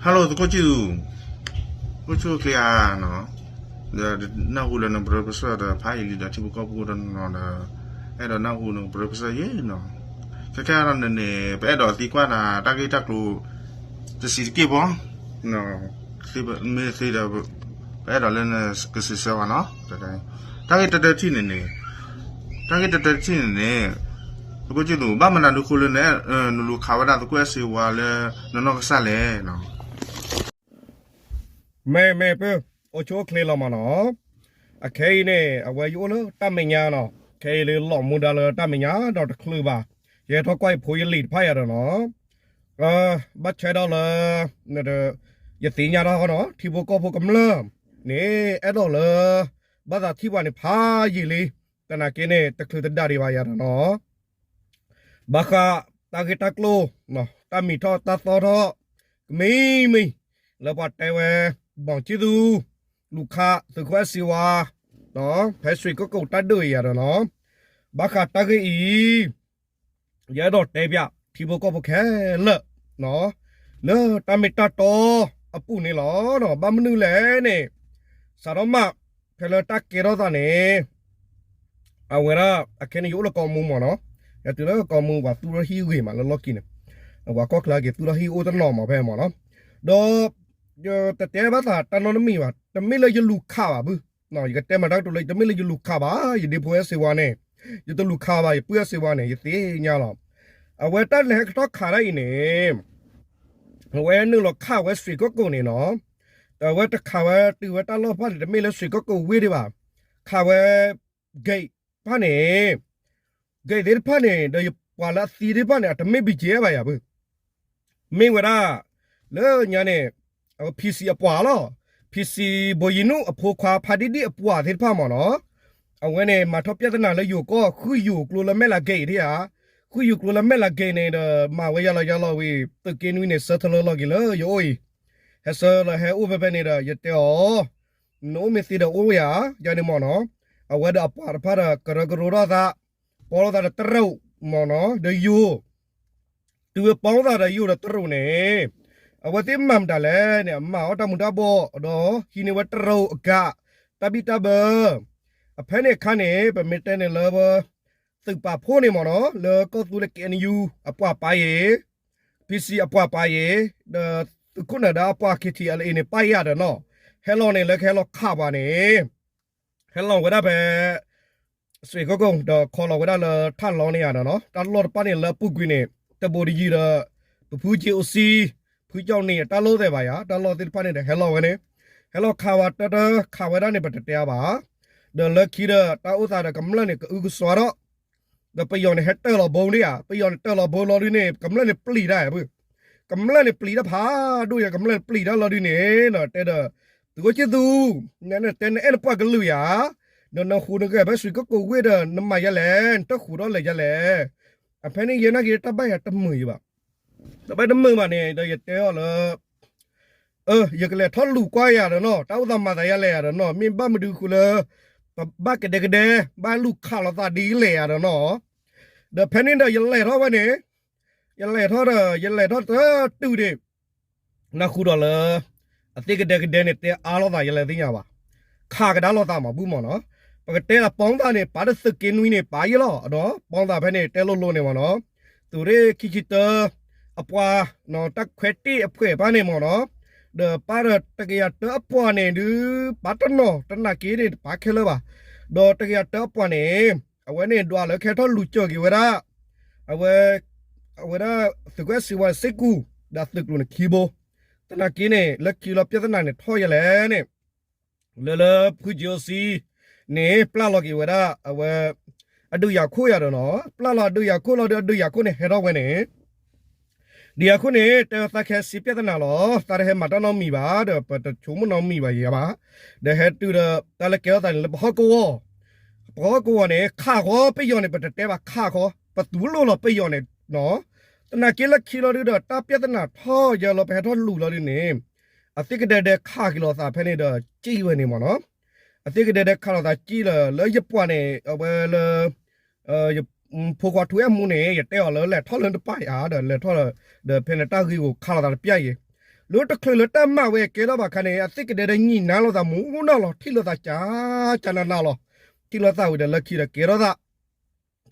Hello သကိးစု, သကိးစုချ့ဧါနီၤ, ဒီးနၢ်ဟူလၢနပရၢပစၢၢ်ဒီးဖးယံာ်လံဒီးထံဖိကီၢ်ဖိတနီၤဒီး အဲၣ်ဒိးနၢ်ဟူနပရၢပစၢၢ်ယဲနီၤ, ခဲခဲအံၤန့ၣ်န့ၣ် ပအဲၣ်ဒိးသံကွၢ်နၤတၢ်ဂ့ၢ်တၢ်ကျိၤ တဆံးတက့ၢ်ဖိ မ့ၢ်သ့ဒီး ပအဲၣ်ဒိးလၢနကစံးဆၢဘၣ်နီၤ, တၢ်ဂ့ၢ်တၢတထံၣ်န့ၣ်န့ၣ် တၢ်ဂ့ၢ်တၢတထံၣ်န့ၣ်န့ၣ် သကိးစုဒူၣ် ဘၣ်မနုၤဒုးဃိလၢ နလူၤခးဝဲဒၣ်သကိးအဲၣ်စ့ဝါလၢ နနီၢ်ကစၢ်လဲၣ်. မ့ၢ်မ့ၢ်ပၢၢ် အိၣ်ဆူၣ်အိၣ်ချ့လီၤမးနီၤ, အခဲအံၤန့ၣ် အဝဲယအိၣ်လၢတၢ်မဲာ်ညါနီၤ, ခဲအံၤလၢလီၤမူဒါလၢတၢ်မဲာ်ညါဒီးတချုးဘၣ်, ယဟဲထီၣ်ကွၢ်ယဖိယလံၤတဖၣ်ယၤဒီးနီၤ ဘၣ်ဆၢဒီးလၢ ယသ့ၣ်ညါထီၣ်နီၤ ထံဖိကီၢ်ဖိကမျၢၢ်န့ၣ် အဲၣ်ဒိးလၢ ဘၣ်သးထံၣ်ပှၤန့ၣ်ဖးယံာ်လံ, သနာ်က့န့ၣ် တချုးတဒၣ်ဒံးဘၣ်ယၤဒီးနီၤ ဘၣ်ဃးတၢ်ဂ့ၢ်တၢ်ကျိၤ တၢ်မံၤထီၣ်တၢ်သီထီၣ် ကမံၤမံၤ လၢပှၤတဲဝဲ ဘီၣ်ကၠံၣ်သူ လူၤခးသုးခိၣ်အဲၣ်စ့ဝါ ဖဲစှ့ၤကီၢ်ကိးတၢ်ဒုးအံၤယၤဒီးနီၤ, ဘၣ်ဃးတၢ်ဂ့ၢ်အံၤ ယအဲၣ်ဒိးတဲပၠးထံဖိကီၢ်ဖိခဲလၢာ် လၢတၢ်မ့ၢ်တၢ်တီအပူၤန့ၣ်လီၤ. ဘၣ်မနုၤလဲၣ်န့ၣ် စးထီၣ်မး ဖဲလၢတၢ်ကဲထီၣ်သးန့ၣ် အဝဲဒၣ် အခဲန့ၣ်ယအိၣ်လၢကီၢ်မူမးနီၤ, ယတုၤလၢကီၢ်မူ ပှၤသူၣ်ထီၣ်ဟံၣ်ဂ့ၤမးလၢလီၢ်ခံန့ၣ်, ပှၤကီၢ်ချၢက့ၤသူၣ်ထီၣ်ဟံၣ်အိၣ်တနီၤမးဖဲမးနီၤ, ဒီး ယတတဲဘၣ်သးတၢ်နီတမံၤဘၣ်, တမ့ၢ်လၢယလူၤခးဘၣ်ဘု, ယကတဲမးတၢ်ကတိၤလၢ တမ့ၢ်လၢယလူၤခးဘၣ် ယဒ့ဖိအဲၣ်စ့ဝါန့ၣ်, ယတလူၤခးဘၣ် ယပုၢ်အဲၣ်စ့ဝါန့ၣ် ယသ့ၣ်ညါလီၤ. အဝဲတၢ်လဲၤဟဲကထီၣ်ခးတၢ်အံၤန့ၣ် အဝဲနုာ်လီၤခးဝဲစှ့ၤကီၢ်ကိးန့ၣ်နီၤ, အဝဲတခးဝဲတုၤဝဲတၢ်လီၢ်တဖၣ်န့ၣ် တမ့ၢ်လၢစှ့ၤကီၢ်ကိးဝ့ၢ်ဒံးဘၣ်, ခးဝဲ gate တဖၣ်န့ၣ်, gate သ့ၣ်တဖၣ်န့ၣ် ဒီးယပှၤလၢအသံသ့ၣ်တဖၣ်န့ၣ် အတမ့ၢ် ဘီၣ်ကၠံၣ်ဘၣ်ယၤဘု, မ့ၢ်ဝဲဒၣ် လၢညါန့ၣ် အဝဲ PC အပှၤလီၤ, PC ဘိယံနူၣ်အဖိခွါဖးဒံၣ်ဒံၣ်အပှၤသ့ၣ်တဖၣ်မးနီၤ, အဝဲန့ၣ် မၤထီၣ်ပြဿနာလၢယိၤကီၢ် ဃုယိၤကျိလၢမဲၢ်လး gate ဧါ, ဃုယိၤကျိလၢမဲၢ်လး gate န့ၣ်ဒီး မၤဝဲယၤလီၤယၤလီၤဝံၤ သုးက့နွံန့ၣ် ဆၢထၢၣ်လၢလီၤက့ၤလၢယအိၣ်အံၤ, ဟဲဆၢလၢဟဲအိၣ်ဖဲဖဲန့ၣ်ဒီး ယတဲအီၤ နအိၣ်မ့ၢ်သ့ဒီးအိၣ်ယၤ, ယၤန့ၣ်မးနီၤ, အဝဲဒီးအပှၤတဖၣ်ဒီး ကရၢကရိထီၣ်သး, ပီလိာ်သးဒီးတရူးမးနီၤ ဒီးယိၤ, တုၤဝဲပီလိာ်သးဒီးယိၤဒီးတရူးန့ၣ်, အဝဲသ့ၣ်မၤမတၤလဲၣ်န့ၣ် အမၤအီၣ်တၢ်မူၤတၢ်ဘှီး ဒီးဟံးန့ၢ်ဝဲတရူးအကး တၢ်ဘံၣ်တၢ်ဘၢ, အဖဲန့ၣ်အခါန့ၣ် ပမ့ၢ်တဲန့ၣ်လၢ သုးပာ်ဖှိၣ်န့ၣ်မးနီၤ လၢကီၢ်သူလ့ၤ KNU အပှၤပာ်အံၤ, PC အပှၤပာ်အံၤ, ဒီးသုးခိၣ်နၢၤဒါအပှၤ KTLA န့ၣ် ပာ်ယၤဒီးနီၤ, ဟဲလီၤန့ၣ် လၢကဟဲလီၤခးပှၤန့ၣ်, ဟဲလီၤဝဲဒၣ်ဖဲ စှ့ၤကီၢ်ကိး ဒီးခီလီၤဝဲဒၣ်လၢထၣ်လီန့ၣ်ယၤဒီးနီၤ, တၢ်လီၢ်တဖၣ်န့ၣ်လၢအပူၤကွံာ်န့ၣ် တဘူးတယံၤဒီး ပဖုကၠ့အိၣ်စံ, ဖုကၠီၣ်နံၤအတၢ်လီၢ်သဲးဘၣ်ယၤ, တၢ်လီၢ်သ့ၣ်တဖၣ်န့ၣ်ဒီး ဟဲလီၤဝဲန့ၣ်, ဟဲလီၤခးဝဲတၢ်တၢ်ခးဝဲဒၣ်န့ၣ် ပတတဲအါဘၣ်, ဒီးလၢခံဒီး တၢ်အိၣ်သးဒီးကမျၢၢ်န့ၣ် ကအုကစွါထီၣ်, ဒီးပယီၤန့ၣ် ဟဲတၢၢ်လီၤဘိဒံးဧါ, ပယီၤန့ၣ်တၢၢ်လီၤဘိလီၤဒုန့ၣ် ကမျၢၢ်န့ၣ်ပျံၤတၢ်ဧါဘု, ကမျၢၢ်န့ၣ်ပျံၤတၢ်ဖးဒိၣ်ယၤ, ကမျၢၢ်န့ၣ်ပျံၤတၢ်လီၤဒုန့ၣ် တဲဒီး သုးခိၣ်ကၠံၣ်သူ, နတဲနအဲၣ်နပှၤကလုာ်ယၤ, ဒီးနဃုာ်နဂဲၤဖဲစှ့ၤကီၢ်ကိးဝ့ၢ်ဒီး နမၤယဲလဲၣ်, နတဃုာ်ထီၣ်လဲၤယဲလဲၣ်, အဖဲန့ၣ်ယဲနာ်က့ၤတၢ်ဘၣ်ယၤတမုာ်ယၤဘၣ်, တၢ်ဘၣ်တမုာ်ဘၣ်န့ၣ် ဒီးယတဲအီၤလၢ ယကလဲၤထီၣ်လူၤကွၢ်ယၤဒီးနီၤ, တၢ်အိၣ်သးမၤသးယဲလဲၣ်ယၤဒီးနီၤ, မ့ၢ်ဘၣ်မနုၤဃိလၢ ပဘၣ်ကဒဲကဒဲ ဘၣ်လူၤခးလိာ်သးဒ်လဲၣ်ယၤဒီးနီၤ, ဒီးဖဲန့ၣ်ဒီးယလဲၤထီၣ်ဝဲန့ၣ်, ယလဲၤထီၣ်ဒီး ယလဲၤထီၣ်တတုၤဒံး နဃုာ်ဒီးလၢ အသ့ၣ်ကဒဲကဒဲန့ၣ် တဲအါလိာ်သးယလဲၤသ့ၣ်ညါဘၣ်, ခးကဒါလိာ်သးမးဘုမးနီၤ, ပကတဲဒီးပီသးန့ၣ် ပာ်တသုးက့နွံန့ၣ် ပာ်ယဲလီၤ, ဒီးပီသးဖဲန့ၣ် တဲလိၤလိၤန့ၣ်မးနီၤ, သုးရ့ၣ်ခံဆံတၢ အပှၤ တၢ်ခွဲးတ့ၢ်အဖှဲးတဖၣ်န့ၣ်မးနီၤ, ဒီးပာ်ဒီးတကယၤတၢအပှၤန့ၣ်ဒုး ပာ်တနီၤတနာ်က့န့ၣ် တပာ်ခဲလၢာ်ဘၣ်, ဒီးတကယၤတၢအပှၤန့ၣ် အဝဲန့ၣ်ဒွးလၢကဟဲထီၣ်လူၤစၢၤက့ၤဝဲဒၣ် အဝဲ အဝဲဒၣ်သုးကီၢ်စံးဝါစ့ၢ်ကီး ဒီးသုးကျိၤန့ၣ်ခံဘိ, တနာ်က့န့ၣ် လၢခံလီၤပြဿနာန့ၣ်ထီၣ်ယဲလဲၣ်န့ၣ် လၢလၢဖုကၠ့အိၣ်စံ န့ၣ် ပျၢ်လီၤက့ၤဝဲဒၣ် အဝဲ အဒုးယၤခိၣ်ယၤဒီးနီၤ, ပျၢ်လီၤအဒုးယၤခိၣ်လီၤဒီး အဒုးယၤခိၣ်န့ၣ်ဟဲထီၣ်ဝဲန့ၣ်, ဒုးယၤခိၣ်န့ၣ် တဲသးခဲစံးပြဿနာလီၤ, သးတဟဲမၤတၢ်နီတမံၤဘၣ်ဒီး ပတဆိကမိၣ်နီတမံၤဘၣ်ယဲဘၣ်, ဒီးဟဲတုၤဒီး တၢ်လၢကဲထီၣ်သးန့ၣ်လၢပဟီၣ်ကဝီၤ, ပဟီၣ်ကဝီၤန့ၣ် ခးဃီပယီၤန့ၣ် ပတတဲဘၣ်ခးဃီ, ပသူလိၣ်လီၤပယီၤန့ၣ်နီၤ, တနာ်က့လၢခံလီၤဒုဒီး တၢ်ပြဿနာထီၣ်ယဲလီၤ ပဟဲထီၣ်လူၤလီၤဒုန့ၣ် အသ့ၣ်ကဒဲဒဲခးက့ၤလိာ်သးဖဲန့ၣ်ဒီး ကံၣ်ဝဲန့ၣ်မးနီၤ, အသ့ၣ်ကဒဲဒဲခးလိာ်သးကံၣ်လၢ လၢယပှၤန့ၣ် အဝဲလၢ ဖိခွါထူအဲၣ်မူန့ၣ် ယတဲအီၤလၢလဲၤထီၣ်လၢတပာ်ယၤဒီး လဲၤထီၣ်လၢ ဒီးဖဲန့ၣ်တၢ်ဂ့ၢ်ဂီၤခးလိာ်သးတပျၢ်ယံၤ, လၢတချုးလၢတၢ်မၤဝဲကဲထီၣ်ဘၣ်ခါန့ၣ် အသ့ၣ်ကဒဲဒီးညံၣ်နါလိာ်သးမူနီၢ်လီၤ ထံၣ်လိာ်သးကၢ်ကၢ်နးနးလီၤ. ထံၣ်လိာ်သးဝံၤဒီးလၢခံဒီးကဲထီၣ်သး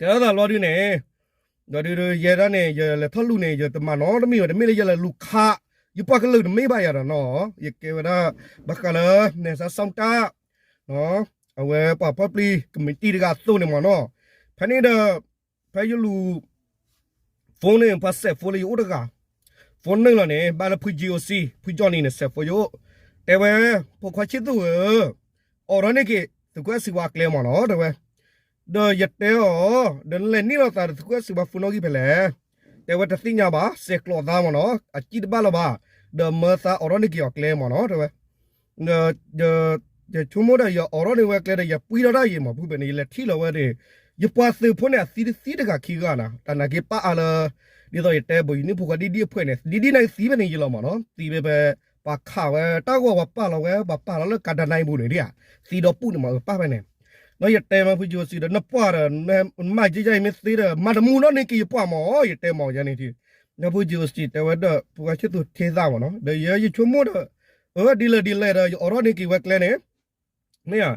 ကဲထီၣ်သးလီၤဒုန့ၣ် ဒီးဒုဒုယဲဒၣ်န့ၣ် ယလဲၤထီၣ်လူၤန့ၣ် ယတမၤနီတမံၤဘၣ် တမ့ၢ်လၢယလဲၤလူၤခး ယပှၤကလုာ်တမ့ၢ်ဘၣ်ယၤဒီးနီၤ ယကဲဝဲဒၣ် ဘၣ်ဃးလၢ နဲၣ်စါစီတၢ် အဝဲပှၤဖီၣ်ပျံၤကမံးတံာ်တဂၤအသိးန့ၣ်မ့ၢ်နီၤ ဖဲန့ၣ်ဒီး ဖဲယလူၤ phone န့ၣ် ပှၤစဲး phone လၢယအိၣ်တဂၤ phone န့ၣ်လီၤန့ၣ် ဘၣ်လၢဖု G O C ဖု Johnny န့ၣ် စဲး phone ယအိၣ် တဲဝဲ ဖိခွါဆံၣ်သူၣ်ဧၢ အိးထီၣ်န့ၢ်က့ၤ သုးခိၣ်အဲၣ်စ့ဝါအကျဲမ့ၢ်နီၤ တဲဝဲ ဒီးယတဲအီၤ ဒီးနလဲၤန့ၢ်လိာ်သးဒီးသုးခိၣ်အဲၣ်စ့ဝါ phone နီၣ်ဂံၢ်ဖဲလဲၣ် တဲဝဲတသ့ၣ်ညါဘၣ် စဲးကျိးသးမ့ၢ်နီၤ အစံၣ်တဘၣ်လၢၤဘၣ် ဒီးမၢသးအိးထီၣ်န့ၢ်က့ၤအီၤကျဲမ့ၢ်နီၤ တဲဝဲ ယဆိကမိၣ်ဒီးယအိးထီၣ်န့ၢ်ဝဲကျဲဒီး ယပှံထီၣ်တၢ်ယံာ်မ့ၢ် ဖုဖဲန့ၣ် ယလဲၤထံၣ်လီၤဝဲန့ၣ် ယပှၤသုးဖိန့ၣ် အသံတသံတဂၤခံဂၤနီၤ တၢ်နာ်က့ၤပၣ်အါလၢ ဒ်သိးယတဲဘိးယနံၣ်ဖိခွါဒ်ဒ်အဖှဲးန့ၣ် ဒ်ဒ်နာ်က့ၤသံဖဲန့ၣ်ယလီၤမ့ၢ်နီၤ သံဖဲဖဲ ပှၤခးဝဲတၢ်ဂီၤ ပှၤပာ်လီၤဝဲ ပှၤပာ်လီၤလၢကါဒၢနါအံၤပူၤန့ၣ်ဒ်ဧါ သံဒီပုၢ်န့ၣ်မ့ၢ် ပၣ်ဖဲန့ၣ် ဒီးယတဲမ့ၢ်ဖု G O C ဒီး နပှၤဒီး မၤယဲယဲအံၤမ့ၢ်သ့ဒီး မၤတမူထီၣ်န့ၢ်က့ၤယပှၤမ့ၢ် ယတဲမ့ၢ်ယဲန့ၣ် ဒီးဖု G O C တဲဝဲဒီး ဖိခွါဆံၣ်သူၣ်ထံသးမ့ၢ်နီၤ ဒီးယဲယဆိကမိၣ်ဒီး အၢ ဒ်လဲၣ်ဒ်လဲၣ်ဒီး ယအိးထီၣ်န့ၢ်က့ၤဝဲကျဲန့ၣ် မ့ၢ်ဧါ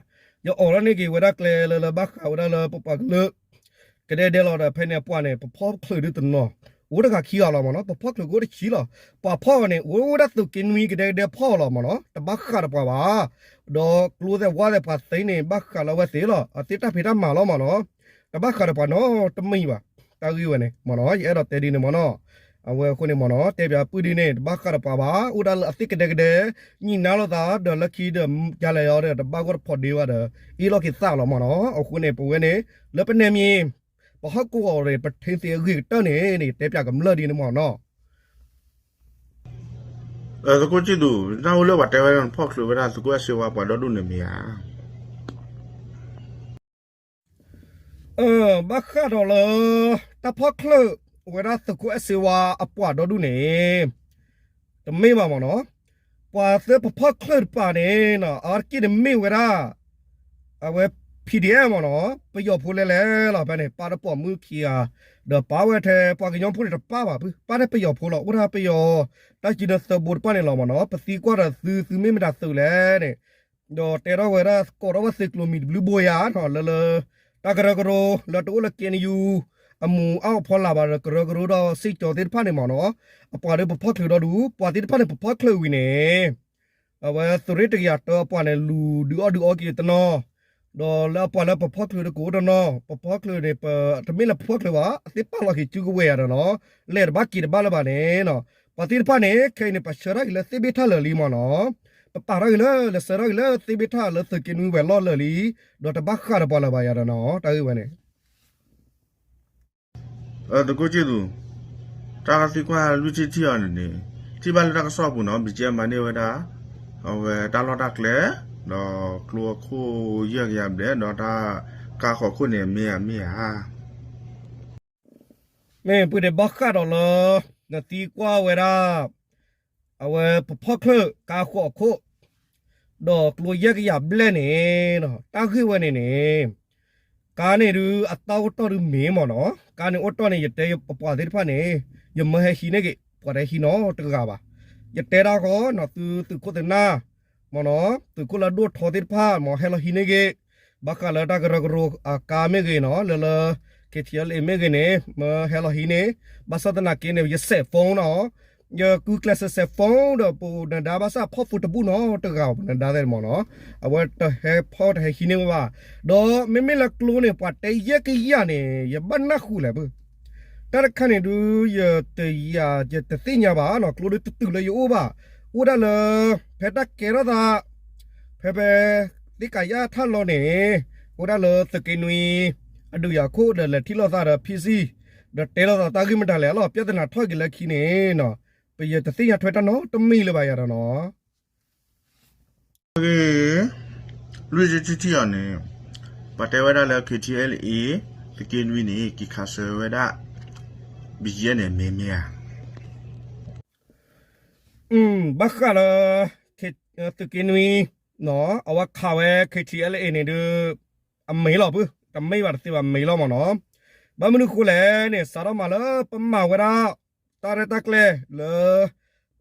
ယအိးထီၣ်န့ၢ်က့ၤဝဲဒၣ်ကျဲလၢလၢဘၣ်ဃးဝဲဒၣ်လၢပပှၤကလုာ် ကဒဲကဒဲလီၤဒီး ဖဲန့ၣ်အပှၤန့ၣ် ပဖီၣ်ချုးဒုတနီၤ အိၣ်တဂၤခံဂၤလီၤမ့ၢ်နီၤ ပဖီၣ်ချုးကအိၣ်တဆံလီၤ ပှၤဖီၣ်အီၤန့ၣ် အိၣ်ဝဲဒၣ်သုးက့နွံကဒဲကဒဲဖီၣ်အီၤလီၤမ့ၢ်နီၤ တဘၣ်ဃးဒီးပှၤဘၣ် ဒီးကျိသဲးဝါသဲးပှၤသ့န့ၣ် ဘၣ်ဃးလၢအဝဲသ့ၣ်လီၤ အသ့တၢ်ဖံးတၢ်မၤလီၤမ့ၢ်နီၤ တဘၣ်ဃးဒီးပှၤနီတမံၤဘၣ် တၢ်ဂ့ၢ်ဝဲန့ၣ်မ့ၢ်နီၤ ယအဲၣ်ဒိးတဲဒ်န့ၣ်မ့ၢ်နီၤ အဝဲအဃိန့ၣ်မ့ၢ်နီၤ တဲပၠးပုၢ်ဒ်န့ၣ် တဘၣ်ဃးဒီးပှၤဘၣ် အိၣ်ဒၣ်လၢအသ့ၣ်ကဒဲကဒဲ ညံၣ်နါလိာ်သး ဒီးလၢခံဒီး ကလဲၤအီၤဒီး တဘၣ်ဂီၢ်တဖီၣ်ဒ့ဝဲဒီး အ့ၣ်လိာ်က့ၤသးလီၤမ့ၢ်နီၤ အဃိန့ၣ် ပဝဲန့ၣ် လၢပနဲၣ်မံၤ ပဟီၣ်ကဝီၤန့ၣ် ပထံသ့အဂ့ၢ်ကတၢၢ်န့ၣ် တဲပၠးကမျၢၢ်ဒ်န့ၣ်မ့ၢ်နီၤ သုးခိၣ်ဆံၣ်သူၣ် တၢ်အိၣ်လၢပှၤတဲဝဲဒၣ်နဖီၣ်ချုးဝဲဒၣ်သုးခိၣ်အဲၣ်စ့ဝါပှၤဒီဒူၣ်န့ၣ်မ့ၢ်ဧါ ဘၣ်ဃးဒီးလၢ တၢ်ဖီၣ်ချုးဝဲဒၣ်သုးခိၣ်အဲၣ်စ့ဝါအပှၤဒီဒူၣ်န့ၣ် တမ့ၢ်ဘၣ်မ့ၢ်နီၤ ပှၤသ့ပဖီၣ်ချုးတပၤန့ၣ် အါတက့ၢ်န့ၣ်မ့ၢ်ဝဲဒၣ် အဝဲ P D F မ့ၢ်နီၤ ပယီၤဖိလဲၤလဲၤလီၤ ဖဲန့ၣ် ပာ်ဒီးပိာ်မုၣ်ခံဂၤ ဒီးပာ်ဝဲထဲပှၤကညီဖိန့ၣ်တပာ်ဘၣ် ပာ်ထဲပယီၤဖိလီၤ အိၣ်ထဲပယီၤ တၢ်စုဒီသၢဘိတဖၣ်န့ၣ်လီၤမ့ၢ်နီၤ ပသံကွၢ်ဒီးသု သုမ့ၢ်မတၤသုးလဲၣ်န့ၣ် ဒီးတဲထီၣ်ဝဲဒၣ် ကိးထီၣ်ဝဲသုးကျိၤမံၤတဘျုးဘိယၤနီၤ လၢလၢ တၢ်ကရၢကရိ လၢတအိၣ်လၢ K N U အမူးအါအဖီလာ်ဘၣ်ဒီး ကရၢကရိဒီးစ့ၢ်ကီးသ့ၣ်တဖၣ်န့ၣ်မ့ၢ်နီၤ အပှၤဒီးပဖီၣ်ချုးဒီဒူၣ် ပှၤသ့ၣ်တဖၣ်န့ၣ် ပဖီၣ်ချုးဝံၤန့ၣ် အဝဲသုးရ့ၣ်တကယၤတၢအပှၤန့ၣ် လူၤဒုးအီၣ်ဒုးအီက့ၤတနီၤ ဒီးလၢအပှၤလၢပဖီၣ်ချုးတကိးတနီၤ ပဖီၣ်ချုးန့ၣ် ပတမ့ၢ်လၢပဖီၣ်ချုးဘၣ် အသ့ၣ်ပာ်လီၤက့ၤစုကဝဲၤယၤဒီးနီၤ လဲၤတဘၣ်က့ၤတဘၣ်လၢၤဘၣ်န့ၣ်နီၤ ပှၤသ့ၣ်တဖၣ်န့ၣ် ခဲအံၤန့ၣ် ပဆှၢထီၣ်က့ၤလၢသ့ၣ်ဘ့ၣ်ထၣ်လၢာ်လံမ့ၢ်နီၤ ပပာ်ထီၣ်က့ၤလၢ လဲၤဆှၢထီၣ်က့ၤလၢသ့ၣ်ဘ့ၣ်ထၣ်လၢသုးက့နွံဝဲၤလီၢ်လၢာ်လံ ဒီးတဘၣ်ဃးဒီးပှၤလၢၤဘၣ်ယၤဒီးနီၤ တၢ်ဂ့ၢ်ဝဲန့ၣ် သုးခိၣ်ဆံၣ်သူၣ် တၢ်ကသံကွၢ်လွံၢ်ထံၣ်ထံၣ်အီၤန့ၣ်န့ၣ် ထံၣ်ဘၣ်လၢတၢ်ကစီၣ်ပူၤနီၤ ဘံၣ်ကဲမၤန့ၢ်ဝဲဒၣ် အဝဲတၢ်လီၢ်တၢ်ကျဲ ဒီးကျိအခိၣ်ယဲၢ်ကယၤဘျဲၣ် ဒီးတၢ်ကါဃီးခိၣ်န့ၣ် မ့ၢ်ဧါမ့ၢ်ဧါ မ့ၢ်ပှၤဒဲးဘၣ်ဃးဒီးလၢ နသံကွၢ်ဝဲဒၣ် အဝဲပဖီၣ်ချုးကါဃီးခိၣ် ဒီးကျိယဲၢ်ကယၤဘျဲၣ်န့ၣ် တၢ်ဂ့ၢ်ဝဲန့ၣ်န့ၣ် ကါန့ၣ်ဒုးအတၢ်အိၣ်တီၢ်ဒုးမ့ၢ်မ့ၢ်နီၤ ကါန့ၣ်အိၣ်တီၢ်န့ၣ် ယတဲပပှၤသ့ၣ်တဖၣ်န့ၣ် ယမၢဟဲဟံးန့ၢ်က့ၤ ပှၤတဟဲဟံးနီတဂၤဘၣ် ယတဲဒၣ်ဃီနီၤ သုသုးခိၣ်သနၢ် မ့ၢ်နီၤ သုးခိၣ်လၢအဒိၣ်ထီသ့ၣ်တဖၣ် မ့ၢ်ဟဲလီၤဟံးန့ၢ်က့ၤ ဘၣ်ဃးလၢတၢ်ကရၢကရိအကါမ့ၢ်ဂ့ၤနီၤ လၢလၢ K T L A မ့ၢ်ဂ့ၤန့ၣ် မၢဟဲလီၤဟံးန့ၢ် ဘၣ်ဆၣ်သနာ်က့န့ၣ် ယစဲး phone နီၤ ယကူကျဲးစဲးစဲး phone ဒီးပနဒါဘၣ်ဆၣ်ဖီၣ်ဖိတဘူၣ်နီတဂၤ ပနဒါသ့ၣ်မ့ၢ်နီၤ အဝဲတဟဲဖီၣ်တဟဲဟံးန့ၢ်ဝဲဘၣ် ဒီးမ့မ့ၢ်လၢကျိန့ၣ် ပှၤတဲယဲၢ်ကယၤန့ၣ် ယဘၣ်နၢ်ဟူလဲၣ်ပ တၢ်တခါန့ၣ်ဒုး ယတယာ် ယတသ့ၣ်ညါဘၣ်နီၤ ကျိဒုးတတုၤလၢယအိၣ်ဘၣ် အိၣ်ဒၣ်လၢ ဖဲတၢ်ကဲထီၣ်သး ဖဲဖဲ သ့ၣ်ကးယၣ်ထၣ်လီၤန့ၣ် အိၣ်ဒၣ်လၢသုးက့နွံ အဒုးယၤခိၣ်ဒီးလဲၤထံၣ်လိာ်သးဒီး P C ဒီးတဲလိာ်သးတၢ်ဂ့ၢ်မတၤလဲၣ်လီၤ ပြဿနာထီၣ်က့ၤလၢခံန့ၣ်နီၤ ပယတသ့ၣ်ညါထွဲတၢ်နီတမံၤလၢၤဘၣ်ယၤဒီးနီၤ လွံၢ်ထံၣ်ထံၣ်အီၤန့ၣ် ပှၤတဲဝဲဒၣ်လၢ K T L A သုးက့နွံန့ၣ် က့ၤခးဆၢဝဲဒၣ် ဘံၣ်ယဲၢ်န့ၣ် မ့ၢ်မ့ၢ်ဧါ ဘၣ်ဃးလၢ သုးက့နွံ အဝဲခးဝဲ K T L A န့ၣ်ဒုး အမ့ၢ်လီၤပုၢ် တမ့ၢ်ဘၣ်တသ့ဘၣ် မ့ၢ်လီၤမ့ၢ်နီၤ ဘၣ်မနုၤဃိလဲၣ်န့ၣ် စးထီၣ်မးလၢပမၤဝဲဒၣ် တၢ်ရဲၣ်တၢ်ကျဲၤလၢ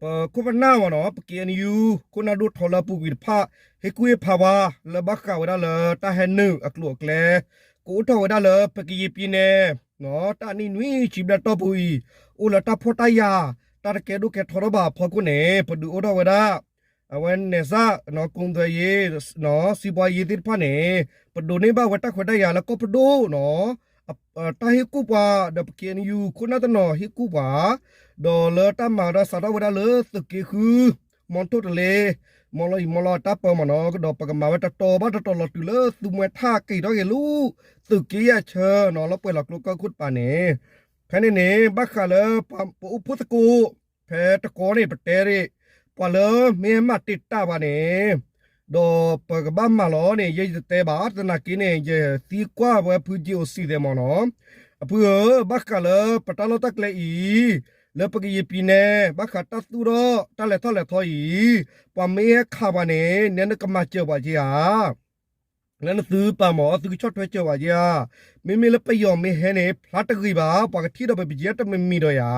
ပ ပခိၣ်ပနၢ်မ့ၢ်နီၤ ပ KNU ခိၣ်နၢ်ဒိၣ်ထီလၢအပူၤကွံာ်တဖၣ် ဟ့ၣ်ကူၣ်ဟ့ၣ်ဖးဝဲ လၢဘၣ်ဃးဝဲဒၣ်လၢတၢ်ဟဲနုာ်အကျိၤအကျဲ ကအိၣ်ထီၣ်ဝဲဒၣ်လၢပကရင်ပြည်နယ် တၢ်နံၣ်နွံဆံဘျဲၣ်တီၢ်ပူၤအံၤ အိၣ်လၢတၢ်ဖှီၣ်တၢ်ယာ် တၢ်တကဲဒိၣ်ကဲထီတၢ်ဘၣ်အဖီခိၣ်န့ၣ် ပဒုးအိၣ်ထီၣ်ဝဲဒၣ် အဝဲ နယ်စပ် ကုန်သွယ်ရေး စီးပွားရေး သ့ၣ်တဖၣ်န့ၣ် ပဒိးန့ၢ်ဘၣ်ဝဲတၢ်ခွဲးတၢ်ယာ်လၢကီၢ်ပဒိၣ်နီၤ တၢ်ဟ့ၣ်ကူၣ်ပှၤ ဒီးပ KNU ခိၣ်နၢ်တနီၤဟ့ၣ်ကူၣ်ပှၤ ဒီးလၢတၢ်မၤဒီးစးထီၣ်ဝဲဒၣ်လၢသုးက့ဃု မီထိၣ်တလ့ မီလီၤအံၤမီလီၤအတၢ်ပၢမ့ၢ်နီၤ ဒီးပကမၤဝဲတတီၤဘၣ်တတီၤလီၤတုၤလၢသုးမွဲထၣ်က့ၤထီၣ်က့ၤလၢ သုးက့ယဲၢ်ဆၢနီၤ လၢပှဲၤလီၤကျိကၢၢ်ခိၣ်တပၤန့ၣ် ဖဲန့ၣ်န့ၣ် ဘၣ်ဃးလၢပအိၣ်ဖှိၣ်သကိး ဖဲတကီန့ၣ် ပတဲရ့ၣ် ပှၤလၢမ့ၢ်ဟဲမၤတ့ၢ်တၢ်ဘၣ်န့ၣ် ဒီးပကဘၣ်မၤလီၤန့ၣ် ယဲယတတဲဘၣ် သနာ်က့န့ၣ် ယသံကွၢ်ဝဲဖု GOC သ့ၣ်မ့ၢ်နီၤ အဖုဧၢ ဘၣ်ဃးလၢပတၢ်လီၢ်တၢ်ကျဲအံၤ လၢပကရင်ပြည်နယ် ဘၣ်ဃးတၢ်သူၣ်ထီၣ်တၢ်လဲၤထီၣ်လဲၤထီအံၤ ပှၤမ့ၢ်ဟဲခးပှၤန့ၣ် နဲနကမၤစၢၤပှၤက့ဧါ လၢနသုပာ်မ့ၢ် သုကဆီၣ်ထွဲစၢၤပှၤက့ဧါ မ့မ့ၢ်လၢပယီၤမ့ၢ်ဟဲန့ၣ် ဖျါတဂ့ၤဘၣ် ပှၤကထံၣ်ဒီးပ BGF တမံၤမံၤဒီးယၤ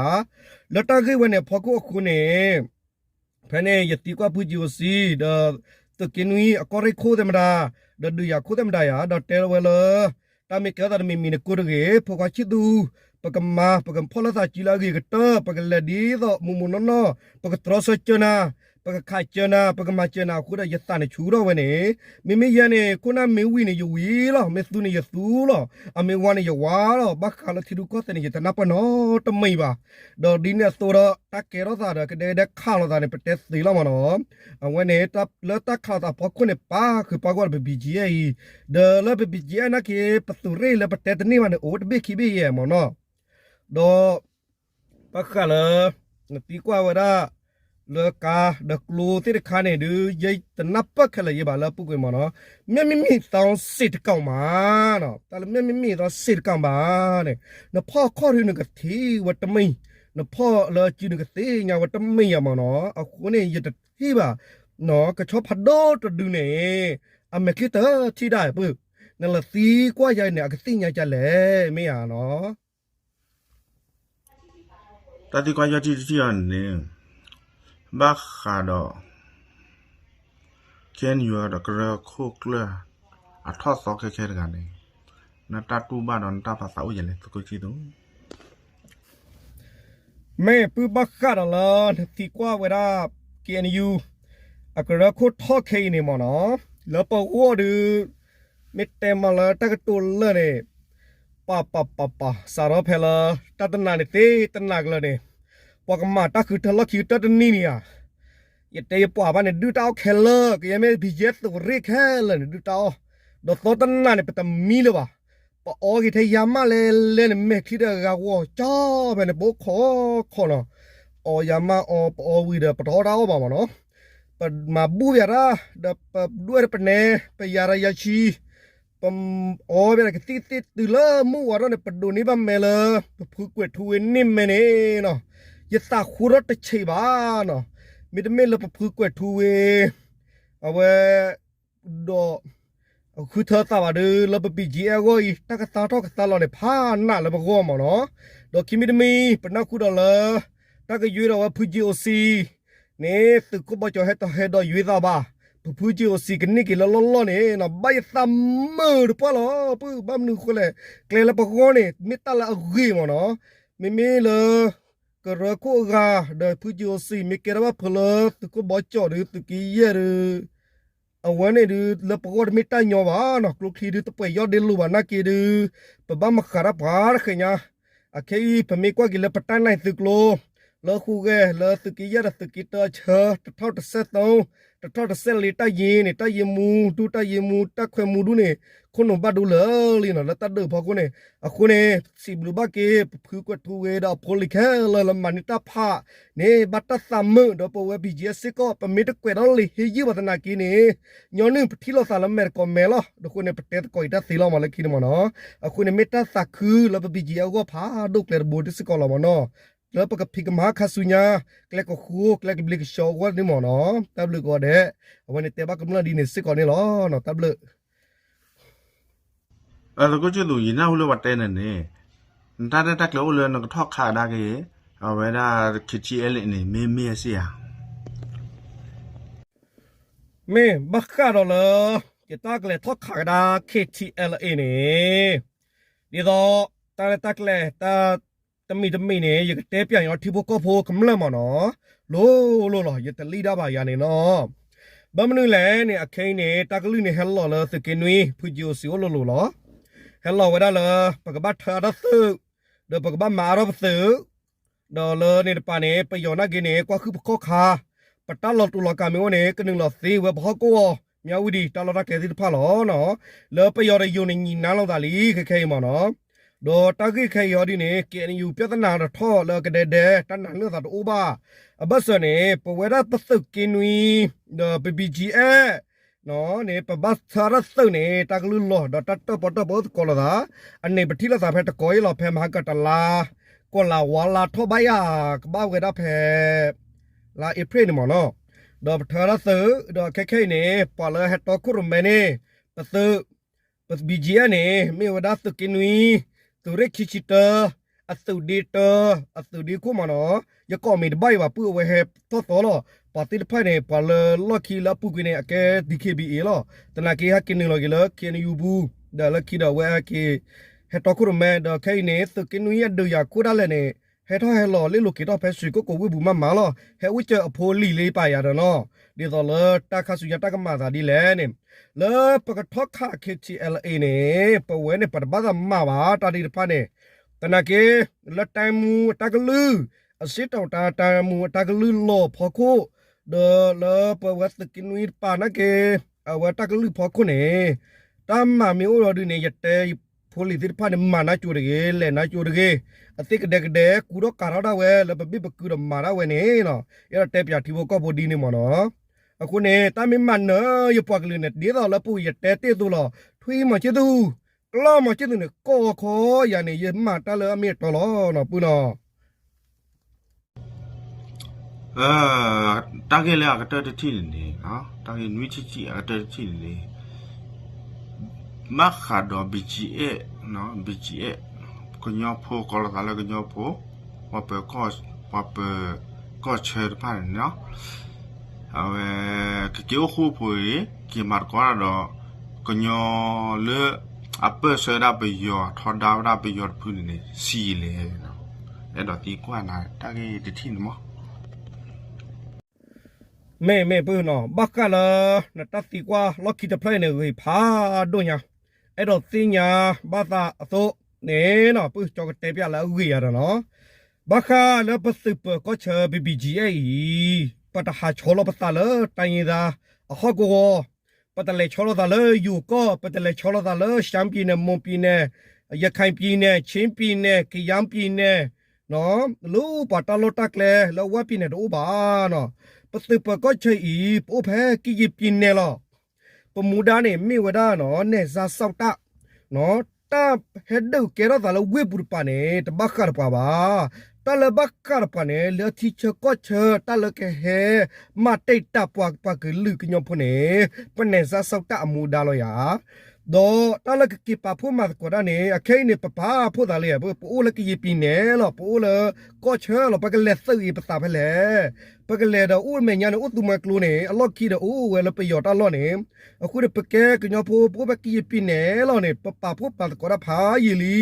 လၢတၢ်ဂ့ၢ်ဝဲန့ၣ်အဖီခိၣ်အဃိန့ၣ် ဖဲန့ၣ် ယသံကွၢ်ဖု GOC ဒီး သုးက့နွံအကီၢ်ရ့ၣ်ခိၣ်သ့ၣ်မတၤ ဒီးဒုးယၤခိၣ်သ့ၣ်မတၤယၤ ဒီးတဲလီၤဝဲလၢ တၢ်မ့ၢ်ကဲထီၣ်သးတမံၤမံၤန့ၣ်ကိၢ်တဂ့ၤ ဖိခွါဆံၣ်သူ ပကမၤ ပကဖီၣ်လိာ်သးစုလၢအဂ့ၤကတၢၢ် ပကလဲၤဒ်သိးမိၢ်မိၢ်နီၢ်နီၢ် ပကတြီဆၢစၢၤနၤ ပကခးစၢၤနၤ ပကမၤစၢၤနၤအဃိဒီး ယသးန့ၣ်ဆူၣ်ထီၣ်ဝဲန့ၣ် မ့မ့ၢ်ယဲန့ၣ် ခိၣ်နၢ်မ့ၢ်ဝံၤန့ၣ် ယဝံၤလီၤ မ့ၢ်သူန့ၣ်ယသူလီၤ အမ့ၢ်ဝါန့ၣ်ယဝါလီၤ ဘၣ်ဃးလၢထံရူၢ်ကီၢ်သဲးန့ၣ် ယတနၢ်ပၢၢ်နီတမံၤဘၣ် ဒီးဒ်န့ၣ်အသိးဒီး တၢ်ကဲထီၣ်သးဒီး ကဒဲကဒဲခးလိာ်သးန့ၣ် ပတဲသ့လီၤမ့ၢ်နီၤ အဝဲန့ၣ် လၢတၢ်ခးလိာ်သးဖီခိၣ်န့ၣ် ပၣ်ဃုာ်ပၣ်ဂီၢ်ဒီးပ BGF အံၤ ဒီးလၢပ BGF နာ်က့ ပသုးရ့ၣ်လၢပတဲတန့ၢ်ဘၣ်န့ၣ် အိၣ်တဘ့ၣ်ခံဘ့ၣ်ယဲၢ်မ့ၢ်နီၤ ဒီး ဘၣ်ဃးလၢ နသံကွၢ်ဝဲဒၣ် လၢကါဒီးကျိသ့ၣ်တခါန့ၣ် ဒုးယတနၢ်ပၢၢ်ခဲလၢာ်ယဲၢ်ဘၣ်လၢအပူၤကွံာ်မ့ၢ်နီၤ မ့မ့မ့ၢ်သီစ့ၢ်တကီၢ်မး တၢ်လၢမ့မ့မ့ၢ်သီစ့ၢ်တကီၢ်မးန့ၣ် နဖီၣ်ခီၣ်ဒုးနကထံၣ်ဝဲတမံၤ နဖီၣ်လၢစုနကသ့ၣ်ညါဝဲတမံၤယဲၢ်မ့ၢ်နီၤ အဃိန့ၣ် ယတထံၣ်ဘၣ် ကဆီဖးဒိၣ်တဒုန့ၣ် အမဲာ်ချံတထံၣ်ဒၣ်ပုၢ် နလဲၤသံကွၢ်ယၤန့ၣ် အကသ့ၣ်ညါကလဲၣ် မ့ၢ်ဧါနီၤ တၢ်သံကွၢ်ယီၢ်ထံၣ်တထံၣ်အီၤန့ၣ် ဘၣ်ဃးဒီး KNU ဒီးကရၢခိၣ်ကျၢၢ် အထီၣ်သီခဲခဲတဂၤန့ၣ် နတၢ်တူၢ်ဘၣ်ဒီးနတၢ်ပာ်သးအိၣ်ယဲၢ်လဲၣ် သုးခိၣ်ဆံၣ်သူ မ့ၢ်ပုၢ်ဘၣ်ဃးဒီးလၢနသံကွၢ်ဝဲဒၣ် KNU အကရၢခိၣ်ထီၣ်ခဲအံၤန့ၣ်မ့ၢ်နီၤ လၢပဂီၢ်ဒုး မ့ၢ်တဲမးလၢတၢ်ကတိၤလၢာ်န့ၣ် ပၢ်ပၢ်ပၢ်ပၢ် စးထီၣ်ဖဲလၢ တၢ်တနၤန့ၣ်သ့တနၤကလၢာ်န့ၣ် ပှၤကမၤတၢ်ဃုထၢလီၢ်ခံကတၢၢ်တနံၤန့ၣ်ဧါ ယတဲယပှၤဘၣ်န့ၣ် ဒုၣ်တၢ်အီၣ်ခဲလၢာ် ကယဲၢ်မ့ၢ် BGF သုးရ့ၣ်ခဲလၢာ်န့ၣ် ဒုၣ်တၢ်အီၣ် ဒီးသီတနၤန့ၣ် ပတမံလၢၤဘၣ် ပအီက့ၤထဲယၤမးလဲၤလဲၤန့ၣ် မဲာ်ချံဒီးဂၤဂီၤကၠီဖဲန့ၣ် ပအိၣ်ခိးခိးနီၤ အီယၤမးအီ ပအီဝံၤဒီး ပတအီၣ်တၢ်အီၣ်ဘၣ်မ့ၢ်နီၤ ပမၤဘူၣ်ယၤတၢ် ဒီးပဒွဲၣ်ပနဲ ပယၤဒီးယၤဆံ ပအီဘၣ်ဒီးကသံၣ်သ့ၣ်တုၤလၢမုၢ်ဝါထီၣ်န့ၣ် ပဒိးန့ၢ်ဘၣ်မဲာ်လၢ ပဖုကွဲးထူဝ့န့ၢ်မဲာ်န့ၣ်နီၤ ယသးဃိထီၣ်တဆံးဘၣ်နီၤ မ့တမ့ၢ်လၢပဖုကွဲးထူဝ့ အဝဲ ဒီး ဃုထၢသးဘၣ်ဒီး လၢပ BGF အဂီၢ်အံၤ တၢ်ကသါထီၣ်ကသါလီၤန့ၣ် ဖးနးလၢပဂီၢ်မ့ၢ်နီၤ ဒီးခံမံၤတမံၤ ပနၢ်ဟူဒီးလၢ တၢ်ကယွ့ဒီးဝဲဖု GOC န့ၣ် သုးခိၣ်ဘီကၠီၤဟဲတဟဲဒီးယွ့သးဘၣ် ပဖု GOC ကန့ၢ်က့ၤလၢလီၢ်လီၢ်န့ၣ်နီၤ ဘၣ်ယသးမုာ်တပှၢ်လီၤ ပုၢ်ဘၣ်မနုၤအဃိလဲၣ် ကျဲလၢပဂီၢ်န့ၣ် မ့ၢ်တၢ်လၢအဂ့ၤမ့ၢ်နီၤ မ့မ့ၢ်လၢ ကရၢခိၣ်အဂၤ ဒီးဖု GOC မ့ၢ်ကဲထီၣ်ဘၣ်ဖုလၢသုးခိၣ်ဘီကၠီၤဒီးသုးက့ယဲၢ်ဒီး အဝဲန့ၣ်ဒုး လၢပဂီၢ်တမ့ၢ်တၢ်ညီဘၣ်နီၤ ကျိချံဒုးတပှဲၤယီၢ်ဒ့လိာ်ဘၣ်နာ်က့ဒုး ပဘၣ်မၤဃးတၢ်ပှၤတဃဲၤညါ အခဲအံၤ ပမ့ၢ်ကွၢ်က့ၤလၢပတၢ်နၢ်သုးကျိ လၢဟူးဂဲၤလၢသုးက့ယဲၢ်ဒီးသုးက့တၢအဆၢ တထီၣ်တဆဲးသီ တထီၣ်တဆဲးလံ တၢ်ယံၤန့ၣ် တၢ်ယံၤမူ ဒူၣ်တၢ်ယံၤမူ တၢ်ခွဲးမူဒူၣ်န့ၣ် ခိၣ်နူာ်ဘၣ်ဒိလၢာ်လံနီၤ လၢတၢ်ဒုးဖီခိၣ်န့ၣ် အဃိန့ၣ် စံးဘျုးဘၣ်က့ၤ ပဖုကွဲးထူဝ့ဒီးအဖိလံၤခဲလၢာ်လၢမၤန့ၢ်တၢ်ဖးန့ၣ် ဘၣ်တၢ်သးမုာ်ဒီးပဝဲ BGF စ့ၢ်ကီး ပမ့ၢ်တကွဲးဒီးလံာ်ဟ့ယုၢ်ဘၣ်သနာ်က့န့ၣ် ညီနုၢ်ပထံၣ်လိာ်သးလၢမဲာ်တကိးမဲာ်လီၤ. အဃိန့ၣ် ပတဲသကိးအံၤတၢ်သ့လီၤမးလၢခံန့ၣ်မးနီၤ. အဃိန့ၣ် မ့ၢ်တၢ်သးခုလၢပ BGF အဂီၢ်ဖးဒိၣ်ကျဲတဘိဒ်စ့ၢ်ကီးလီၤမးနီၤ. လၢပကဖံးကမၤခါဆူညါ ကျဲကဃိ ကျဲကဘျံးကဆှီအဂီၢ်န့ၣ်မးနီၤ. တၢ်ဘျုးကိးဂၤဒဲး အဝဲန့ၣ်တဲဘၣ်ကမျၢၢ်ဒ်န့ၣ်စ့ၢ်ကီးန့ၣ်လီၤ. တၢ်ဘျုး သုးခိၣ်ဆံၣ်သူး ယနၢ်ဟူလၢပှၤတဲန့ၣ်န့ၣ် နတၢ်ရဲၣ်တၢ်ကျဲၤအိၣ်လၢနကထီၣ်ခးကဒါက့ၤ အဝဲဒၣ် K T L A န့ၣ် မ့ၢ်မ့ၢ်စ့ၢ်ဧါ. မ့ၢ်ဘၣ်ဃးဒီးလၢ ယတၢ်ကလဲၤထီၣ်ခးကဒါ K T L A န့ၣ် ဒ်သိး တၢ်ရဲၣ်တၢ်ကျဲၤ တၢ်တမံၤတမံၤန့ၣ် ယကတဲပၠးညီထံဖိကီၢ်ဖိကမျၢၢ်မ့ၢ်နီၤ, လိၤလိၤလီၤ ယတလံၣ်ဒၣ်ဘၣ်ယၤန့ၣ်နီၤ. ဘၣ်မနုၤလဲၣ်န့ၣ် အခဲအံၤန့ၣ် တၢ်ကလုၢ်န့ၣ်ဟဲလီၤလၢသုးက့နွံ ဖုကၠိစံးအိၣ်လိၤလိၤလီၤ. ဟဲလီၤဝဲဒၣ်လၢ ပကဘၣ်ထၢအတၢ်သုး ဒီးပကဘၣ်မၤအါထီၣ်ပသုး ဒီးလၢန့ၣ်တပၤန့ၣ် ပယီၤနာ်က့န့ၣ် ကွၢ်ဃုာ်ပခီၣ်ခါ, ပတၢ်လီၤတူာ်လီၤကာ်မ့ၢ်အိၣ်န့ၣ် ကနုာ်လီၤသ့ဝဲပဟီၣ်ကဝီၤ မၠၣ်ဝတံၣ် တၢ်လီၢ်တၢ်ကျဲသ့ၣ်တဖၣ်လီၤ. လၢပယီၤတယိာ်န့ၣ် ညံးနါလိာ်သးလံ ခဲခဲအံၤမ့ၢ်နီၤ. ဒီးတၢ်ဂ့ၢ်ခဲအံၤအီၤဒ်န့ၣ် K N U ပျၢ်သနာ်တထီၣ်လၢအကဒဲဒဲ တၢ်နာ်လၢသးတအိၣ်ဘၣ်. အဘၢၣ်စၢၤန့ၣ် ပဝဲဒၣ်ပသုးက့နွံ ဒီးပ B G F န့ၣ် ပဘၣ်ထၢအတၢ်သုးန့ၣ် တၢ်ကလုၢ်လီၤ ဒီးတၢ်တၢၣ်ပီၣ်တၢၣ်ပီအိၣ်သကိးလိာ်သး, အန့ၣ်ပထံၣ်လိာ်သးဖဲတကိးအံၤလီၤ ဖဲမဟါကတလါ ကီၢ်လါဝါလါထီၣ်ဘၣ်ယၤ ကဘၣ်ဝဲဒၣ်ဖဲ လါအ့ဖြ့ၣ်န့ၣ်မ့ၢ်နီၤ. ဒီးပထၢအတၢ်သုး ဒီးခဲခဲအံၤန့ၣ် ပှၤလၢဟဲတီခိၣ်ရိၣ်မဲန့ၣ် ပသုး ပ B G F န့ၣ် မ့ၢ်ဝဲဒၣ်သုးက့နွံ သုးရ့ၣ်ခံဆံတၢ အသုးဒ့တၢ အသုးဒ့ခိၣ်မ့ၢ်နီၤ. ယကိးမံၤတဘၣ်အံၤဘၣ် ပုၢ်အဝဲဟဲထီၣ်သီလီၤ. ပှၤသ့ၣ်တဖၣ်န့ၣ် ပှၤလၢလီၢ်ခံလၢအပူၤကွံာ်န့ၣ် အကဲ D K B A လီၤ. သနာ်က့ ဟဲက့ၤနုာ်လီၤက့ၤလၢ K N U ပူၤ ဒီးလၢခံဒီးအဝဲဟဲက့ၤ ဟဲတီခိၣ်ရိၣ်မဲ ဒီးခဲအံၤန့ၣ် သုးက့နွံအဒုးယၤခိၣ်ဒၣ်လဲာ်န့ၣ် ဟဲထီၣ်ဟဲလီၤလ့ၣ်လိၤက့ၤထီၣ်ဖဲစှ့ၤကိၣ်ကိးဝ့ၢ်ပူၤမးမးလီၤ. ဟဲအိၣ်စၢၤအဖိလံာ်လၢပာ်ယၤဒီးနီၤ. ဒ်သိးလၢတၢ်ခါဆူညါတၢ်ကမၤသးဒ်လဲၣ်န့ၣ် လၢပကထီၣ်ခး K T L A န့ၣ် ပဝဲန့ၣ် ပတဘၣ်သးမၤဘၣ်တၢ်သ့ၣ်တဖၣ်န့ၣ် သနာ်က့ လၢတိုင်းမှူးအတၢ်ကလုၢ် အစ့တီၤတၢ် တိုင်းမှူးအတၢ်ကလုၢ်လီၤဖီခိၣ် ဒီးလၢပဝဲသုးက့နွံတပၤနာ်က့ အဝဲတၢ်ကလုၢ်ဖီခိၣ်န့ၣ် တၢ်မၤမ့ၢ်အိၣ်ဒီးဒ်န့ၣ် ယတဲဖိလံၤသ့ၣ်တဖၣ်န့ၣ် မၤနၢ်ကၠိတဂ့ၤ လဲၤနၢ်ကၠိတဂ့ၤ အသ့ၣ်ကဒဲကဒဲ ကူထီၣ်ကၤထီၣ်ဒၣ်ဝဲ လၢပဘ့ၣ်ပကုာ်ဒီးမၤဒၣ်ဝဲန့ၣ်နီၤ. ယအဲၣ်ဒိးတဲပၠးထံဖိကီၢ်ဖိဒ်န့ၣ်မ့ၢ်နီၤ. အဃိန့ၣ် တၢ်မ့ၢ်မၤနၢၤယပှၤကလုာ်န့ၣ် ဒ်သိးလၢပူၤယတဲတ့ၢ်အသိးလီၤ. ထွံၣ်မီၤဆ့ၣ်သူး ကျီၢ်မီၤဆ့ၣ်သူးန့ၣ် ကိးခီယၤန့ၣ် ယမၤတၢ်လၢအမ့ၢ်အတီလီၤနီၤ ပုၢ်နီၤ. တၢ်ဂ့ၢ်လၢအကတၢၢ်တထံၣ်န့ၣ်န့ၣ် တၢ်ဂ့ၢ်နွံထံၣ်ဆံးအကတၢၢ်တထံၣ်န့ၣ်န့ၣ် ဘၣ်ဃးဒီး B G F, B G F ကညီဖိ ကိးလိာ်သးလၢကညီဖိ ပှၤပၢၤ ပှၤပၢၤကီၢ်ဆၢတဖၣ်န့ၣ်နီၤ အဝဲ ကက့ၤအိၣ်ဃူအိၣ်ဖိးအံၤ က့ၤမၤသကိးတၢ်ဒီး ကညီလၢ အပၢၢ်ဆၢဝဲဒၣ်ပယီၤ ထီဒါဝဲဒၣ်ပယီၤတဖုန့ၣ်န့ၣ် ဆံးလဲၣ်. အဲၣ်ဒိးသံကွၢ်နၤတၢ်ဂ့ၢ်တထံၣ်န့ၣ်မး. မ့ၢ်မ့ၢ်ပုၢ်နီၤ ဘၣ်ဃးလၢ နတၢ်သံကွၢ်လီၢ်ခံတဖျၢၣ်အံၤန့ၣ် ဂ့ၤဖးဒိၣ်ညါ အဲၣ်ဒိးသ့ၣ်ညါဘၣ်သးအသိးန့ၣ်နီၤ ပုၢ်ကၠီကတဲပၠးလၢအဂ့ၢ်ယၤဒီးနီၤ ဘၣ်ဃးလၢပသုးပၢၤကီၢ်ဆၢ ပ B G F အံၤ ပတဟးဆီလီၤပသးလၢတၢ်ယံၤသးအဟီၣ်ကဝီၤ, ပတလဲၤဆီလိာ်သးလၢယိၤကီၢ်, ပတလဲၤဆီလိာ်သးလၢ ရှမ်းပြည်နယ်, မွန်ပြည်နယ်, ရခိုင်ပြည်နယ်, ချင်းပြည်နယ်, ကယားပြည်နယ် လၢပှၤတၢ်လီၢ်တၢ်ကျဲလၢဝၣ်ပံၤန့ၣ်တအိၣ်ဘၣ်နီၤ. ပသုးပၢၤကီၢ်ဆၢအံၤ ပအိၣ်ဖဲကယံာ်ပံၤနဲၣ်လီၤ. ပမူဒါန့ၣ်မ့ၢ်ဝဲဒၣ်နီၤ နယ်ခြားစောင့်တပ်, တၢ်ဟဲဒုးကဲထီၣ်သးလၢဝ့ၢ်ပူၤတပၤန့ၣ် တဘၣ်ဃးဒီးပှၤဘၣ်. တၢ်လၢဘၣ်ဃးဒီးပှၤန့ၣ် လၢထံဆၢကီၢ်ဆၢ တၢ်လၢကဟဲမၤတ့ၢ်တၢ်ပှၤ ပှၤကလုာ်ကညီဖိန့ၣ် ပ နယ်ခြားစောင့်တပ် အမူဒါလီၤယၤ ဒီးတၢ်လၢကက့ၤပာ်ဖှိၣ်မၤသကိးတၢ်န့ၣ် အခဲအံၤန့ၣ် ပပာ်ဖှိၣ်သးလၢယၤ ပအိၣ်လၢကယံာ်ပံၤနဲၣ်လီၤ, ပအိၣ်လၢကီၢ်ဆၢလီၤ, ပကလဲၤသုးအံၤပသးဖဲလဲၣ်. ပကလဲၤဒီးအိၣ်မဲာ်ညါန့ၣ် အိၣ်သူမွဲကျိန့ၣ် အလီၢ်ခံဒီးအိၣ်ဝဲလၢပယီၤတၢ်လီၢ်န့ၣ်, အဃိန့ၣ် ပကဲကညီဖိ ပအိၣ်ဖဲကယံာ်ပံၤနဲၣ်လီၤန့ၣ် ပပာ်ဖှိၣ်မၤသကိးတၢ်ဖးယံာ်လံ.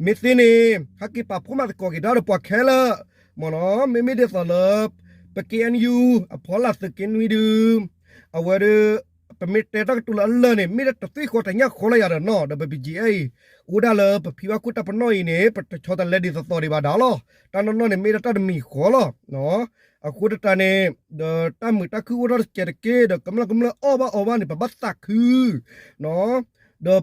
မ့ၢ်သ့န့ၣ် ဟဲက့ၤပာ်ဖှိၣ်မၤသကိးက့ၤတၢ်ဒီးပှၤခဲလၢာ်မ့ၢ်နီၤ, မ့မ့ၢ်ဒ်သိးလၢ ပ K N U အဖီလာ်သုးက့နွံဒု အဝဲဒၣ် ပမ့ၢ်တဲတၢ်ကတိၤလၢအလၢာ်န့ၣ် မ့ၢ်ဒၣ်တသွံၣ်ဃီတညၣ်ဃီလၢယၤဒီးနီၤ, ဒီးပ B G F အံၤ အိၣ်ဒၣ်လၢပဖံဘၣ်ခိၣ်တၢ်ပနီၣ်အံၤန့ၣ် ပတဆီတလဲဒ်သိးသိးဒံးဘၣ်ဒါလီၤ. တၢ်နီၢ်နီၢ်န့ၣ် မ့ၢ်ဒၣ်တၢ်တမံၤဃီလီၤ. အဃိသတးန့ၣ် ဒီးတၢ်မုာ်တၢ်ခုၣ်အိၣ်ထီၣ်တစဲးတက့ၢ် ဒီးကမျၢၢ်ကမျၢၢ်အီၣ်ဘၣ်အီဘၣ်န့ၣ် ပဘၣ်သးခု ဒီး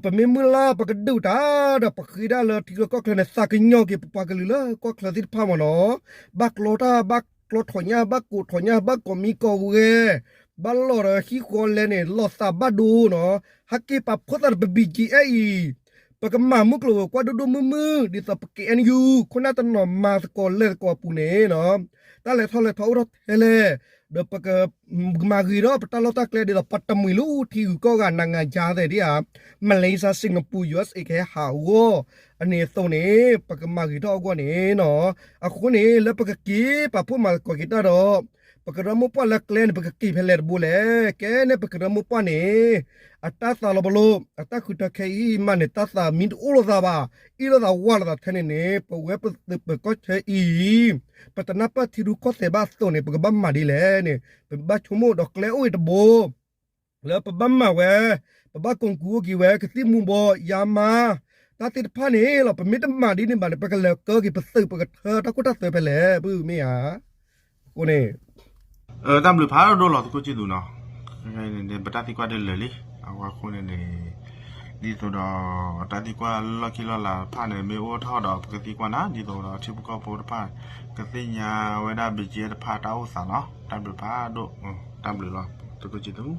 ပမ့ၢ်မုၢ်လၢ်ပကဒုးတၢ်ဒီး ပဃ့ဒၣ်လၢထံချၢကီၢ်ချၢန့ၣ် သးကညီၤက့ၤပပှၤကလုာ်လၢကီၢ်ချၢသ့ၣ်တဖၣ်မ့ၢ်နီၤ, ဘၣ်ကျီတၢ် ဘၣ်ကျီထီၣ်ညၣ် ဘၣ်ကိးထီၣ်ညၣ် ဘၣ်ကိးမံကိးဂဲၤ ဘၣ်လီၢ်ဒီးဟံၣ်ဃီလဲန့ၣ် လီၤသးဘၣ်ဒိနီၤ, ဟဲက့ၤပာ်ဖှိၣ်သးဒီးပ B G F အံၤ ပကမၤမုၢ်ကျိၤဝဲၤကွာ်ဒိၣ်ဒိၣ်မုၢ်မုၢ် ဒ်သိးပ K N U ခိၣ်နၢ်တနီၤမၤသကိးလဲၤသကိးအပူၤန့ၣ်နီၤ, တၢ်လဲၤထီၣ်လဲၤထီအိၣ်ထီၣ်ထဲလဲၣ် ဒီးပကမၤဂ့ၤထီၣ်ပတၢ်လီၢ်တၢ်ကျဲဒ်သိး ပတမှံၤလၢထံဂုၤကီၢ်ဂၤ နၤဂၤယါသဲးဒ်ဧါ, မလ့ၡါ စ့ၣ်ကပူၤ ယူၢ်အ့းအ့း ကဟဲဟးဂီၢ် အန့ၣ်အသိးန့ၣ် ပကမၤဂ့ၤထီၣ်အဂီၢ်န့ၣ်နီၤ. အဃိန့ၣ် လၢပကက့ၤပာ်ဖှိၣ်မၤသကိးက့ၤတၢ်ဒီး ပကရၢမိၢ်ပှၢ်လၢကျဲန့ၣ် ပကက့ၤဖဲလဲၣ်တဘိလဲၣ်. ကဲန့ၣ်ပကရၢမိၢ်ပှၢ်န့ၣ် အတၢ်သးလီၤပလိာ် အတၢ်ဃုထၢခဲအံၤမးန့ၣ် တၢ်သးမံတအိၣ်လိာ်သးဘၣ်, အ့ၣ်လိာ်သးဝးလိာ်သးထဲန့ၣ်န့ၣ် ပဝဲပသုးပၢၤကီၢ်ဆၢအံၤ ပတနၢ်ပၢၢ်ထံရူၢ်ကီၢ်သဲးဘၣ်အသိးန့ၣ် ပကဘၣ်မၤဒ်လဲၣ်န့ၣ် ပဘၣ်ဆိကမိၣ်ဒီးကျဲအိၣ်အံၤတဘိ လၢပဘၣ်မၤဝဲ, ပဘၣ်ကိးကူအိၣ်က့ၤဝဲ ကသံၣ်မူၤဘှီးယါမါ တၢ်သ့ၣ်တဖၣ်န့ၣ်လီၤ. ပမ့ၢ်တမၤဒ်န့ၣ်ဘၣ်န့ၣ် ပကလဲၤကၢက့ၤပသုးပကထၢတၢ်ခိတၢ်သွဲဖဲလဲၣ် ပုၢ်မ့ၢ်ဧါ. အဃိန့ၣ် တၢ်ဘျုးဖးဒိၣ်လီၤ သုးခိၣ်ဆံသူနီၤ. ပတၢ်သံကွၢ်ဒ်လဲၣ်လံ အဝဲအဃိန့ၣ်န့ၣ် ဒ်သိးဒီး တၢ်သံကွၢ်လၢလီၢ်ခံလီၢ်လၤတဖၣ်န့ၣ် မ့ၢ်အိၣ်ထီၣ်ဒီး ပကသံကွၢ်နၤ ဒ်သိးဒီးထံဖိကီၢ်ဖိတဖၣ် ကသ့ၣ်ညါဝဲဒၣ် ဘံၣ်ကၠံၣ်အဲၣ် တဖၣ်တၢ်အိၣ်သးနီၤ. တၢ်ဘျုးဖးဒိၣ် တၢ်ဘျုးလီၤ သုးခိၣ်ဆံသူ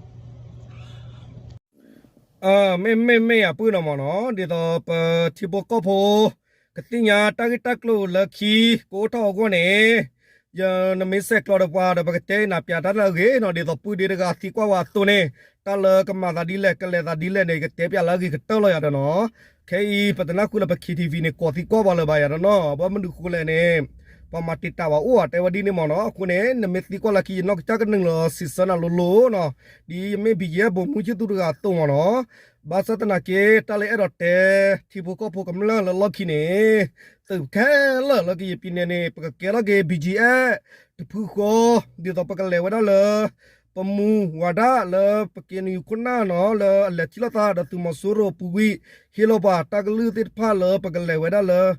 မ့မ့ၢ်မ့ၢ်ယၤပုၢ်နီၤမးနီၤ ဒ်သိးပထံဖိကီၢ်ဖိ ကသ့ၣ်ညါတၢ်ဂ့ၢ်တၢ်ကျိၤလၢခံ ကအိၣ်ထီၣ်အဂီၢ်န့ၣ် ယနမ့ၢ်ဆဲးကျိးဒီးပှၤဒီး ပကတဲနၤပျးတၢ်လၢအဂ့ၤနီၤ ဒ်သိးပုၢ်ဒ့တဂၤသံကွၢ်ဝဲအသိးန့ၣ် တၢ်လၢကမၤသးဒ်လဲၣ် ကလဲၤသးဒ်လဲၣ်န့ၣ် ကတဲပျးလၢအဂ့ၤကတၢၢ်လီၤယၤဒီးနီၤ. ခဲအံၤ ပတနၢ်ဃုလၢပ K T V န့ၣ် ကိးသံကွၢ်ပှၤလၢၤဘၣ်ယၤဒီးနီၤ ဘၣ်မနုၤဃိလဲၣ်န့ၣ် ပှၤမၤတံာ်တာ်ဝဲအိၣ်ဧါ တဲဝဲဒ်န့ၣ်မးနီၤ. အဃိန့ၣ် နမ့ၢ်သံကွၢ်လၢခံ ယနီၢ်ကစၢ်ကနုာ်လီၤစံးဆၢနၤလိၤလိၤနီၤ ဒ်ယမ့ၢ် ဘံၣ်ကၠံၣ်အဲၣ် ဘိၣ်မူဆံသူတဂၤအသိးမးနီၤ. ဘၣ်ဆၣ်သနာ်က့ တၢ်လၢအဲၣ်ဒိးတဲ ထံဖိကီၢ်ဖိကမျၢၢ်လၢလီၢ်ခံန့ၣ် သုးခဲလၢာ်လၢကယံာ်ပံၤနဲၣ်န့ၣ် ပကကဲထီၣ်က့ၤ ဘံၣ်ကၠံၣ်အဲၣ် တဖုဃီ ဒ်သိးပကလဲၤဝဲဒၣ်လၢ ပမူဝဲဒၣ်လၢပက့ၤနယူၤခိၣ်နၢ်နီၤ လၢအလဲၤထံၣ်လိာ်သးဒီးသုးမီၤစိရိၤအပူၤဝံၤ ဟ့ၣ်လီၤပှၤတၢ်ကလုၢ်သ့ၣ်တဖၣ်လၢပကလဲၤဝဲဒၣ်လၢ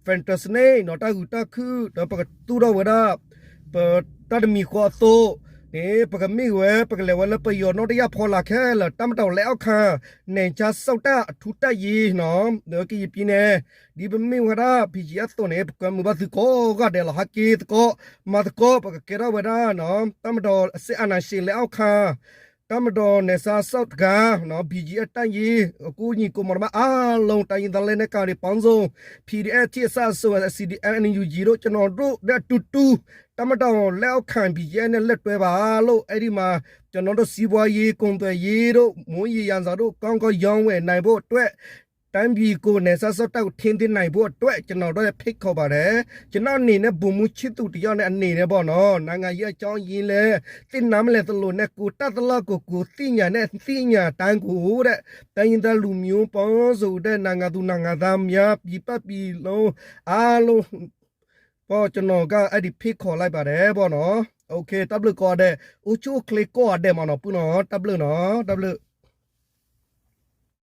Fantastic နီၤ တၢ်ဂုၤတၢ်ခုၣ် ဒီးပကသူၣ်ထီၣ်ဝဲဒၣ် ပတၢ်တမံၤဃီအသိးန့ၣ် ပကမ့ၢ်ဝဲ ပကလဲၤဝဲလၢပယီၤနီၣ်တယၢ်ဖီလာ်ခဲလၢာ် တၢ်မၤတီၤလဲအီၣ်ခါ နဲၣ်ဆါစီၣ်တၢ်အထူတၢ်ယံၤနီၤ လၢကယံာ်ပံၤနဲၣ် ဒ်ပမ့ၢ်ဝဲဒၣ် ဘံၣ်ကၠံၣ်အဲၣ် အသိးန့ၣ် ပကွဲမုာ်ဘၣ်သုကိးဂၤဒဲးလီၤ. ဟးက့ၤသကိး မၤသကိး ပကကဲထီၣ်ဝဲဒၣ် တၢ်မၤတီၤအစ့အနၤၡ့လဲအီၣ်ခါ တၢ်မၤတီၤနဲၣ်ဆါစီၣ်တဂၤ ဘံၣ်ကၠံၣ်အဲၣ် တၢ်ယံၤ အကူအညီကိးမီၤတဘၣ်အါလီၤ တိုင်းရင်းသားလက်နက်ကိုင်တွေပေါင်းစုံ P D F ထံအစၢ်အစိၤ S C D F N U G ဒိၣ် ကျွန်တော်တို့နဲ့အတူတူ တၢ်မၤတီၤလဲအီၣ်ခါ ဘံၣ်ကၠံၣ်အဲၣ် နဲ့လက်တွဲပါလို့ အဲဒီမှာ ကျွန်တော်တို့စီးပွားရေး ကုန်သွယ်ရေးတို့ မူးယစ်ရာဇာတို့ ကောင်းကောင်းရောင်းဝယ်နိုင်ဖို့အတွက် တိုင်းပြည်ကို နယ်စပ်စောင့်တပ်ကို ထိန်းသိမ်းနိုင်ဖို့အတွက် ကျွန်တော်တို့ ဖိတ်ခေါ်ပါတယ်။ ကျွန်တော့်အနေနဲ့ ဗိုလ်မှူးချစ်သူတစ်ယောက်နဲ့ အနေနဲ့ပေါ့နော် နိုင်ငံရေးအကြောင်းအရင်းလည်း သိနားမလဲသလိုနဲ့ ကိုယ်တတ်သလောက်ကို ကိုယ်သိညာနဲ့ သိညာတိုင်းကိုတဲ့ တိုင်းရင်းသားလူမျိုးပေါင်းစုံတဲ့ နိုင်ငံသူနိုင်ငံသားများ ပြည်ပပြည်လုံးအားလုံး ပေါ့ ကျွန်တော်က အဲ့ဒီဖိတ်ခေါ်လိုက်ပါတယ်ပေါ့နော်။ OK တၢ်ဘျုးကိးဂၤဒဲး အိၣ်ဆူၣ်အိၣ်ချ့ကိးဂၤဒဲးမးနီၤ ပုၢ်နီၤ တၢ်ဘျုးနီၤ တၢ်ဘျုး